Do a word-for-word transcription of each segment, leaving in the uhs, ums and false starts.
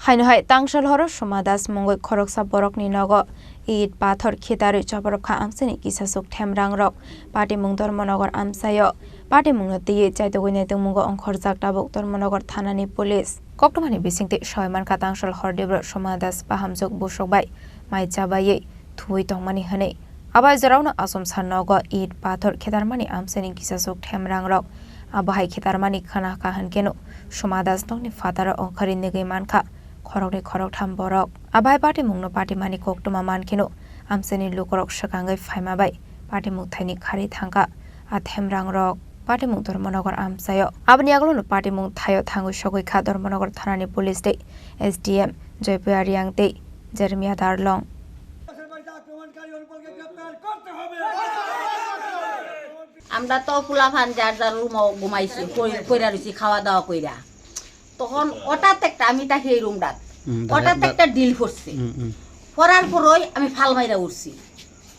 Haino hai tangsal horo Soma Das mungwi khoroksa borokni nogo it pathor khitarwi choprwk kha amchaini kisasuk themrangrok. Patimung Dharmanagar amchaio patimungno twiwi chaitugwi naitungmungo ongkhorjak tabuk Dharmanagar thanani police. Koktwmani bisingtwi soi mankha tangsal hor Debra Soma Das bahamjwk busuk bai mai chabaiwi thuwi tongmani hwnwi. Abai jorao no achomsa nogo it pathor khitarmani amchaini kisasuk themrangrok. Abo hai khitarmani khana kha hwnkhe no Soma Das nokni phataro ongkhorwi nigwi mankha khoroknwi khoroktham borok. Abai patimungno patimani koktwma mankhe no amchaini lukurok swkangwi phaima bai patimung thaini kharwi thangkha. A themrangrok patimung Dharmanagar amchaio. Aboni yagulo no patimung thaio thangwi sogwi kha Dharmanagar thanani police tei S D M Joypriya Reang tei Jeremia Darlong. আমরা তো পোলাপান যার যার রুমো ঘুমাইছি, কই-, কইরা রইছি খাওয়া দাওয়া কইরা। তখন হঠাৎ একটা, আমি থাকি এই রুমটাত, হুম, হঠাৎ দা-, একটা ডিল পড়ছে। হুম, হুম। পড়ার পরই আমি ফাল মাইরা উঠছি।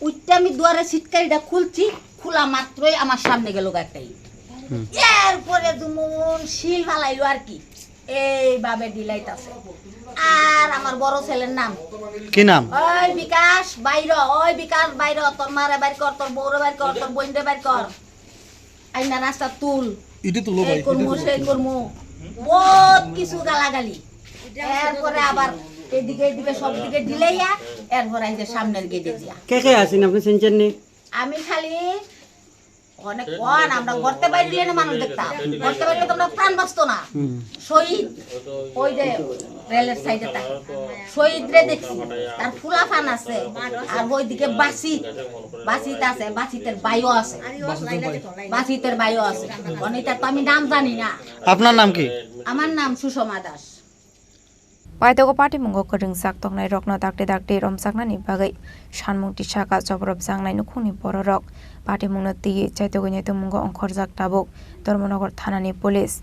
উঠতে আমি দুয়ারে সিটকারিটা খুলছি, খোলা মাত্রই আমার সামনে গেল একটা ইট। হুম। এরপরে যেমন শিল ফালাইলো আর কি। এইভাবে ডিলাইতাছে। আর আমার বড় ছেলের নাম? কি নাম? ওই বিকাশ বাইর, ওই বিকাশ বাইর, তোর মারে বাইর কর, তোর বউরে বাইর কর, তোর বোনরে বাইর কর। আইনা রাস্তা তুল। ইটা তুলো এই ভাই, করমু, ইটা তুলো। সেই করমু। বহুত কিছু গালাগালি। এরপরে আবার এদিকে, এদিকে সব দিকে ডিলাইয়া, এরপরে এই যে সামনের গেটে দিয়া। কে কে আছেন আপনি চিনছেন নি? আমি খালি অনেক কন আমরা গর্তে বাইরে গেলে মানুষ দেখতাম, গর্তে বাইরে তো আমরা প্রাণ বাঁচতো না। হুম। শহীদ ওই যে রেলের সাইডে থাকে, শহীদ রে দেখছি, তার ফুলাফান আছে, আর ওইদিকে বাসিত, বাসিত আছে, বাসিতের বাইও আছে, বাসিতের বাইও আছে। অনিতা তো আমি নাম জানি না। আপনার নাম কি? আমার নাম সুষমা Das. Paithago patimungo kwrwngjak tongnairokno dakti dakti romjaknani bagwi sanmung tisaka chopropjaknai nukhungni bororok. Patimungno twiwi chaitugwi naitukmungo ongkhorjak tabuk Dharmanagar thanani police.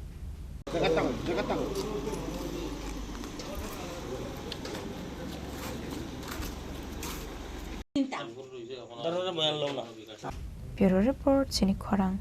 Bureau report, Chini Khorang.